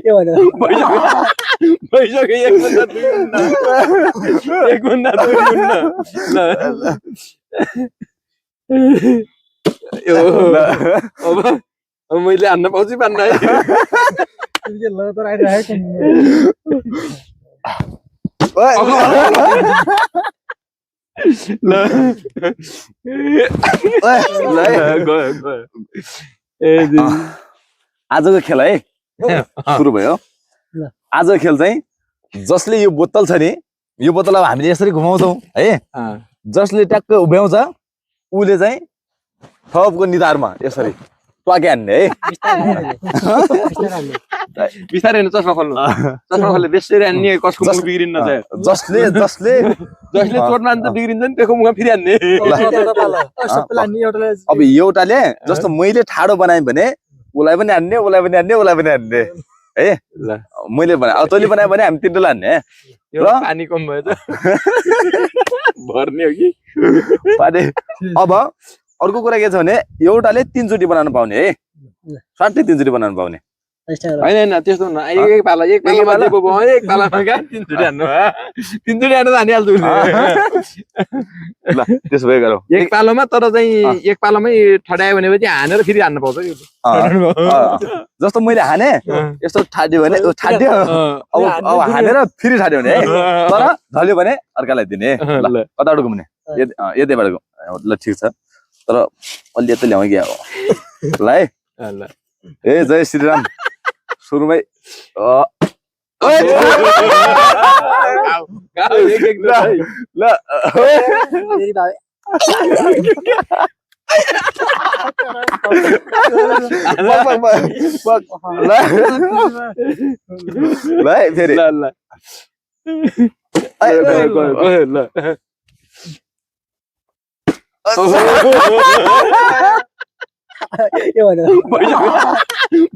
यो भन्नु भइसक्यो एक भन्दा दुई गुन्ना ल यो अब मैले हान्न पाउँछु पान्न है लगातार आइरहेको ल गयो आजको खेल है सुरु भयो आजको खेल चाहिँ जसले यो बोतल छ नि यो बोतल अब हामीले यसरी घुमाउँछौँ है जसले ट्याक्क उभ्याउँछ उसले चाहिँ थपको निधारमा यसरी ट्वाके हान्ने है बिस्तारै हेर्नु चस्मा खोल्नु बेसरी हान्ने कसको मुख बिग्रिन्न जसले चोट मान्छ बिग्रिन्छ नि त्यसको मुखमा फेरि हान्ने अब एउटाले जस्तो मैले ठाडो बनाएँ भने उसलाई पनि हान्ने है मैले भने अब तैँले बनायो भने हामी तिनवटा हान्ने र पानी कम भयो त भर्ने हो कि पानी अब अर्को कुरा के छ भने एउटाले 3 चोटी बनाउन पाउने है स्वाटै 3 चोटी बनाउन पाउने हैन त्यस्तो हुन्न एक पालामा क्या 3 चोटी हान्नु 3 चोटी हान्नु हानिहाल्छु ल त्यसो भए गरौँ एक पालोमा तर चाहिँ एक पालोमै ठड्यायो भने पनि हानेर फेरि हान्न पाउँछ कि जस्तो मैले हाने यस्तो ठाड्यो भने ठाड्यो अब हानेर फेरि ठाड्यो भने है तर ढल्यो भने अर्कालाई दिने ल कताबाट घुम्ने यतैबाट ल ठिक छ तर अलि यता ल्याउँ क्या ल है ए जय श्रीराम सुरुमै ल फेरि यो भन्नु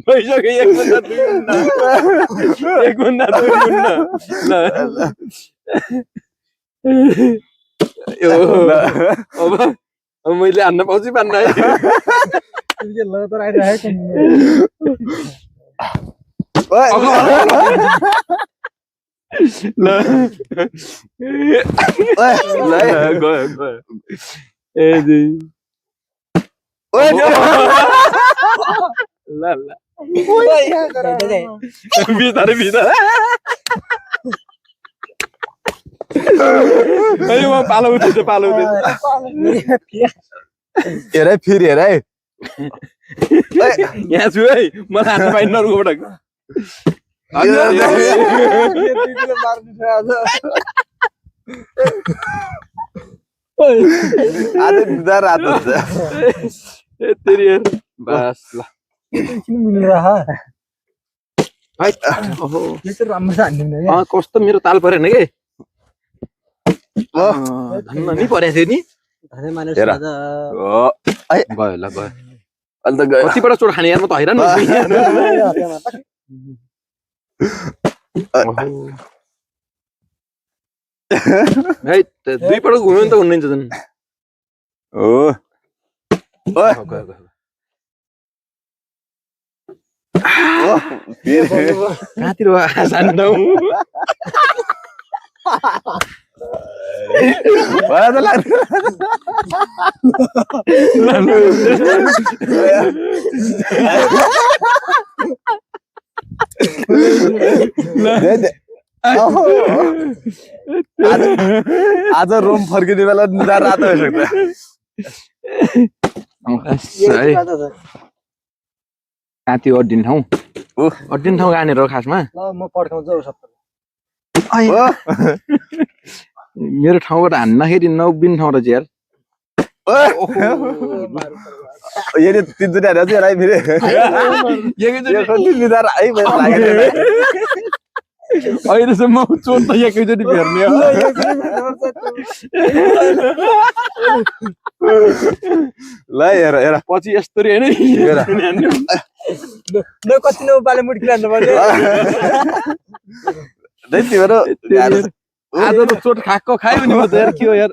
भइसक्यो एक भन्दा दुई गुन्ना ल यो अब मैले हान्न पाउँछु पान्न है लगातार आइरहेको ल गयो ल पालो उठेछ हेर फेरि हेर है यहाँ छु है मलाई हान्न पाइन्न अर्कोबाट बस ल कस्तो मेरो ताल परेन के धन्न नि परेको थियो नि गयो ल गयो अहिले त कतिबाट चोट खाने यार म त हैरान है दुईपल्ट घुम्यो भने त हुन्न झन् कहाँतिर जान्नौ आज रोम फर्किने बेला निधार रातो भइसक्छ कहाँ त्यो अड्डिने ठाउँ कहाँनिर हो खासमा म पड्काउँछु मेरो ठाउँबाट हान्दाखेरि नउभिने ठाउँ रहेछ यार ये 3 चोटी हानेको छु यसलाई फेरि निधार है अहिलेसम्म चोट त एकैचोटि फेर्ने हो ल हेर हेर पछि यस्तरी हैन कति नौपाले मुड्की हान्नु पर्यो आज त चोट खाएको खायो नि म त यार के हो यार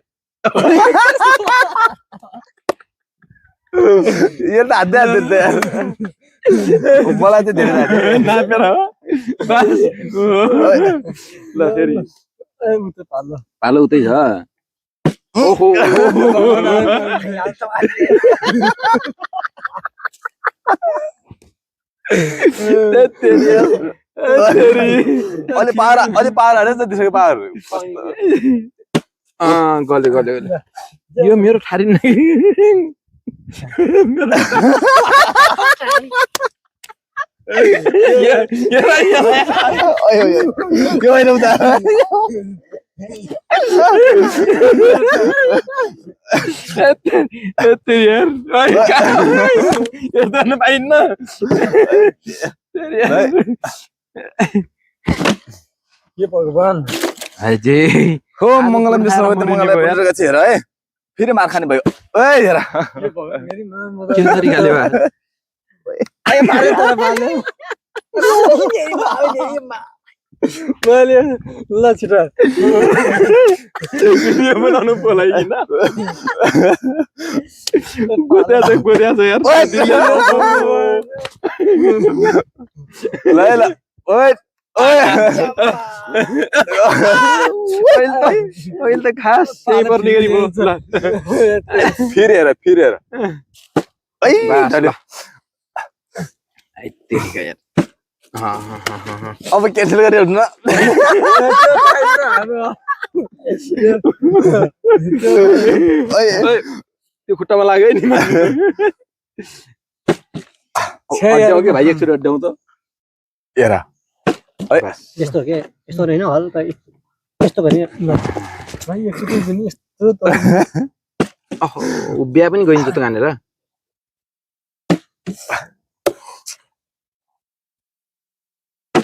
यो त हात हात यार मलाई चाहिँ धेरै लाग्यो नापेर हो बस ल फेरि पालो उतै छ ओहो अलि पार हालेछ त्यसको पार गल्यो गल्यो गल्यो यो मेरो ठारी नै यो होइन उता यार यस्तो पाइन्न के भगवान अझै हो मङ्गलम जस्तो मङ्गलम हेर है फेरि मार खाने भयो ए हेर के भगवान मेरी मां के तरिकाले भा आयो मारे तर माले मैले ल छिटो भिडियो बनाउनु बोलाइकिन गोद्या छ यार ल ल ओइ ओइ अहिले त खास त्यही पर्ने गरी भयो ल फेरि हेर ऐ त्यतिका यार अब क्यान्सल गरेर न त्यो खुट्टामा लाग्यो नि अड्याउ के भाइ एकचोटि अड्याउ त हेर यस्तो के यस्तो हैन हल्का यस्तो भने भाइ एकचोटि पनि यस्तो त ओहो बिहा पनि गइन्छ त गानेर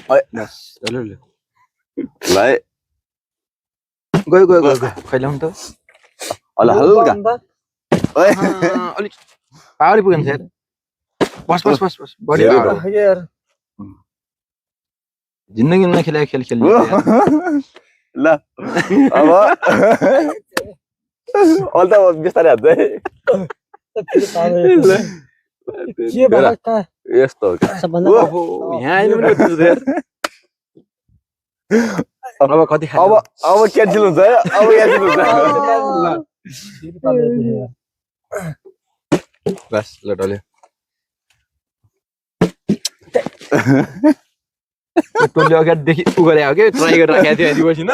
बस ल गयो खैलाउनु त हल्ला हल्का ओए अलिक पावरले पुगेन यार बस बढी पावर यार जिन्दगीमा खेलेको खेल खेल्नु ल अब अलि त बिस्तारै हात के भला का यस्तो हो क्या सबभन्दा ओहो यहाँ आइनु पनि त्यस्तो यार अब कति खायो अब क्यान्सल हुन्छ है अब क्यान्सल हुन्छ बस ल डल्यो टोलले अगाडिदेखि उ गरे हो कि ट्राई गरेर राखेको थियो दिवसी न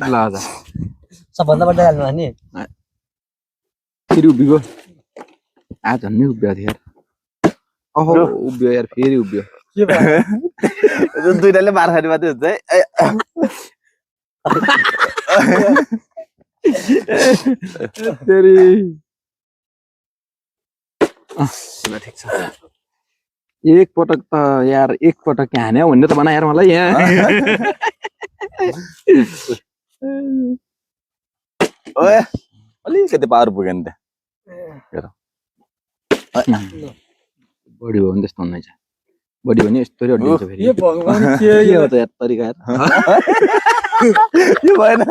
ल जा सबभन्दा बढी हाल्नु नि फेरि उभियो आज झन्नै उभियो थियो यार ओहो उभियो यार फेरि उभियो के भयो दुईटाले मार खाने मात्रै हुन्छ है फेरि ल ठिक छ एकपटक त यार एकपटक के हान्यो भन्ने त भन यार मलाई यहाँ ओए अलिकति पावर पुग्यो नि त बढी हो भने त्यस्तो हुँदैन बढी भने यस्तो अड्डिन्छ फेरि के भगवान के हो त यार तरिका यार यो भएन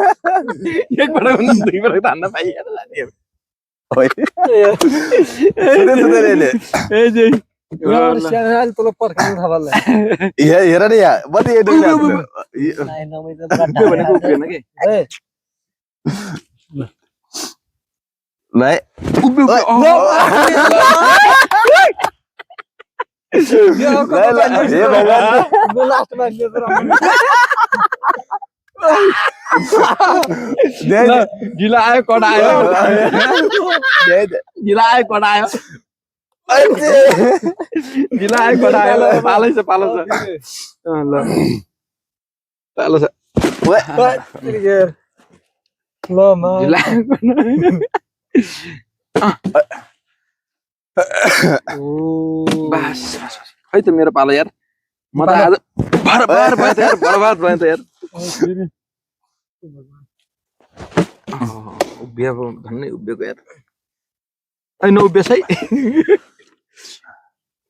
एकपटक भन्दा दुईपटक त हान्न पाइएन यार स्याहाल तल पर्खाउनु थाहा हेर नि यहाँ बत्ती भनेको उभिएन कि भाइ लास्टमा ढिला आयो कडा आयो ढिला आयो कडा आयो ढिला आयो कडा आयो पालो छ ल पालो छ ल मा ढिला बस खै त मेरो पालो यार म त आज बर्बाद भयो त यार बर्बाद भयो त यार उभिएको धन्नै उभिएको यार ऐ नउभिएस है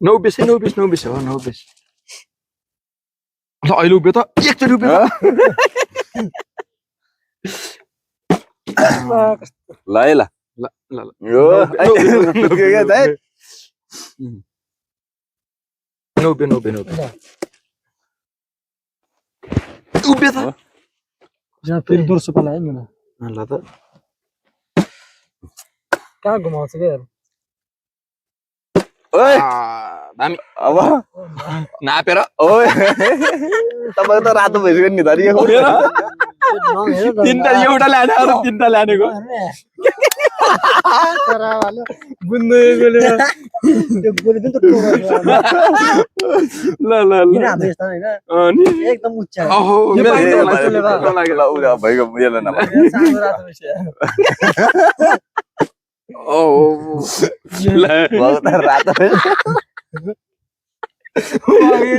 नउभिएस हो नउभिएस ल अहिले उभियो त एकचोटि उभियो ल है ल ल ल ल यो के दाइ नौबे उभियो त यहाँ फेरि दोस्रो पाला है मेरो ल त कहाँ घुमाउँछ क्या यार ओइ दामी अब नापेर ओइ तपाईको त रातो भइसक्यो नि धरि तीनटा एउटा ल्याने अरु तीनटा ल्यानेको बुन्दै गोले त्यो गोले त ल ल ल किन हाम्रो यस्तो हैन अनि एकदम उच्च ओहो यो मेरो पाइन्छ लाग्यो ल उयो भइगयो येलो न सानो रातो रहेछ ओ ल बहुत रातो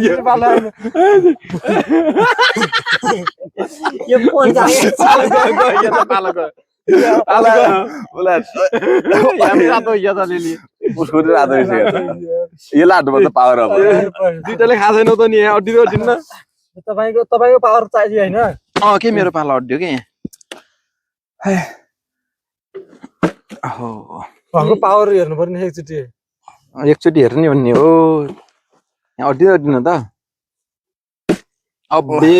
यो पाला यो पोल जागे उला रातो यो त लिली उसको रातो भइसक्यो यो लाटोमा त पावर अब दुईटाले खाँदैन त नि अड्डी दिन्न तपाईको पावर चाहियो हैन के मेरो पाला अड्ड्यो के हो उहाँको पावर हेर्नु पर्ने एकचोटि हेर्ने भन्ने हो यहाँ अड्डिन त अबे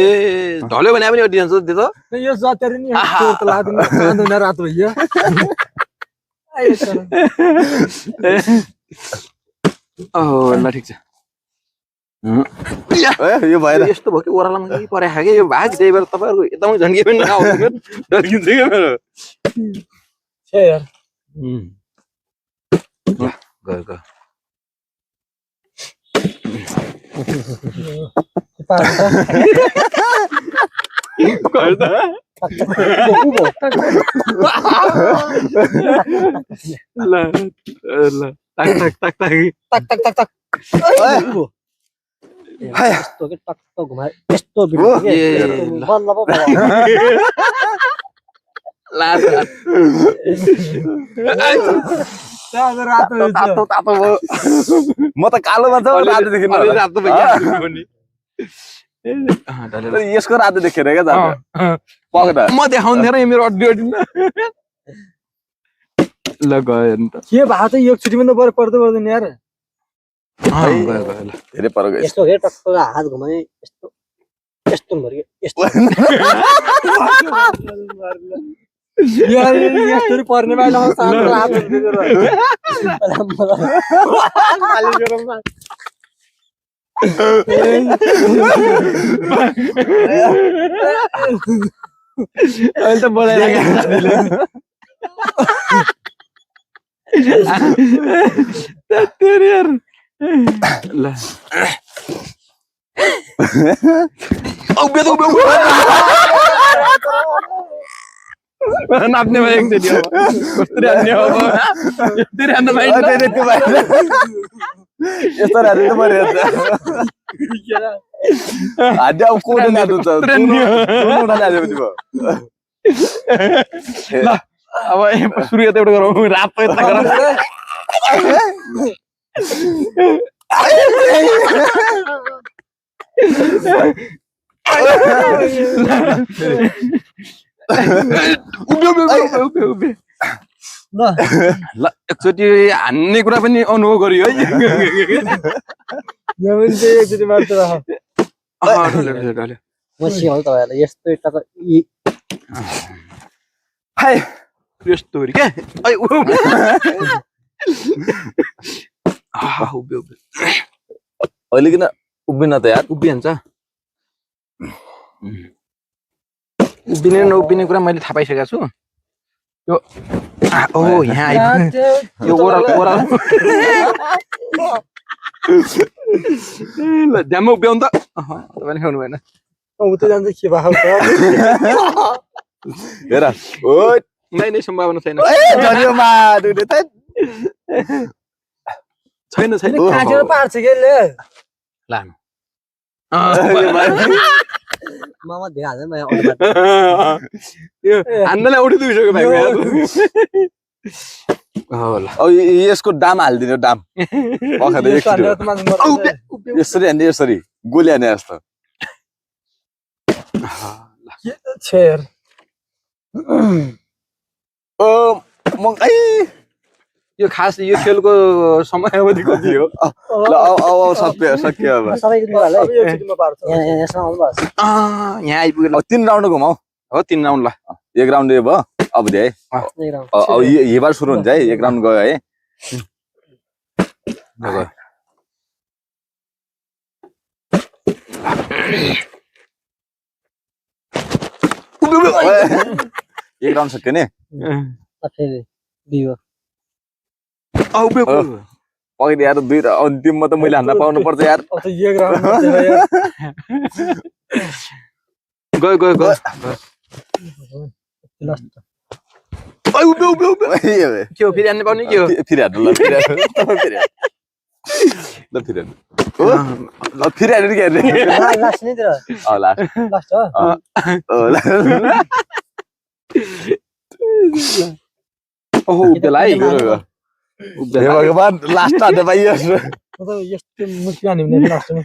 ढल्यो भने पनि अड्डिन्छ त्यो त यो जतरी नि चोर त लाग्दैन चाँदो रातो भइयो ओहो ल ठिक छ यो भएर यस्तो भयो कि ओह्रालोमा के परे खाके यो भाग त्यही भएर तपाईहरुको एकदमै झन्के पनि नआउनु डरकिन्छ के मेरो छे यार गयो ल टक टक टक टक यस्तो के टक्क घुमाए यस्तो भिडियो के बल्ल पो भयो तातो तातो भयो म त कालो मात्र रातो देख्नु रातो भइहाल्यो नि यसको रातो देखेर क्या त पक्दा म देखाउँदैन मेरो अड्डी अड्डी ल गयो नि त के भएको त यो छुट्टीमा त बरु पर्दैन यार गयो ल धेरै पर गयो यस्तो के टक्क हात घुमाए यस्तो यस्तो भरि यस्तो यार यस्तो पर्ने बेला सानो हात दिएर अहिले त बोलाइराखेको तेरे यार ल नाप्ने भयो एकचोटि अब कस्तरी हान्ने अब यस्तरी हान्न पाइन्छ यस्तो रातो त मर्यो हाड्या अब कोड नाड्नु छ ल अब सुरु यता एउटा गरौँ रातो यता गरौँ ल एकचोटि हान्ने कुरा पनि अनुभव गरियो है एकचोटि मार्छ म सिकाउ तपाईहरुलाई यस्तो टक्क हाय यस्तो री के ai अहिले किन उभिन त यार उभिन्छ उभिने नउभिने कुरा मैले थाहा पाइसकेको छु यो ओहो यहाँ आइपुग्यो यो ओरल ल ड्याममा उभ्याउनु त तपाईले खाउनु भएन उतै जान्छ के भएको त हेर ओइ नै सम्भावना छैन जरियोमा दुले त छैन काटेर पार्छ के ले लानु मामा धेरै हाल्दैन म यो हान्नलाई उठि दुइसक्यो भाइ होला अब यसको दाम हाल्दिनु दाम पखाले यसरी हान्ने यसरी गोली हाने जस्तो छेर ओ म यो खास यो खेलको समयावधि कति हो ल अब सक्यो अब सबैको निकाल है यसमा आउनु भएको छ यहाँ आइपुग्यो 3 राउन्ड घुमाऊ हो 3 राउन्ड ल 1 राउन्ड यो भयो अब दे है एक राउन्ड अब यहीबाट सुरु हुन्छ है 1 राउन्ड गयो है एक राउन्ड सक्यो नि फेरि बियो पक्रियो यार 2 अन्तिममा त मैले हान्न पाउनु पर्छ यार अब त एक राउन्ड गयो लास्ट के हो फेरि हान्ने पाउने के हो फेरि हान्नु ल फेरि ल फेरि ल फेरि हान्नु के अरे लास्ट नै तर लास्ट लास्ट हो ओहो बेलाइ हे भगवान लास्ट हान्नु पाइयो त यस्तो मुस्किल हान्यो भने लास्टमा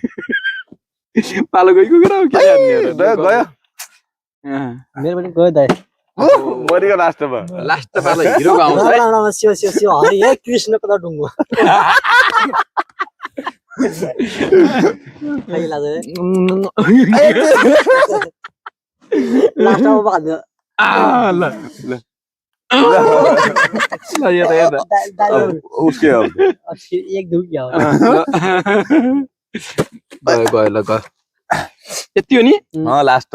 पालो गइको कुरा हो के हान्ने गयो मेरो पनि गयो दाइ मरिको लास्टमा लास्ट त पालो हिरोको आउँछ है सियो सियो सियो हरि हे कृष्ण कता डुङ्गो खाइ लाग्यो लास्टमा भन्यो ल ल ल यो त उसके अब एक दुई क्या गयो ल गयो यति हो नि लास्ट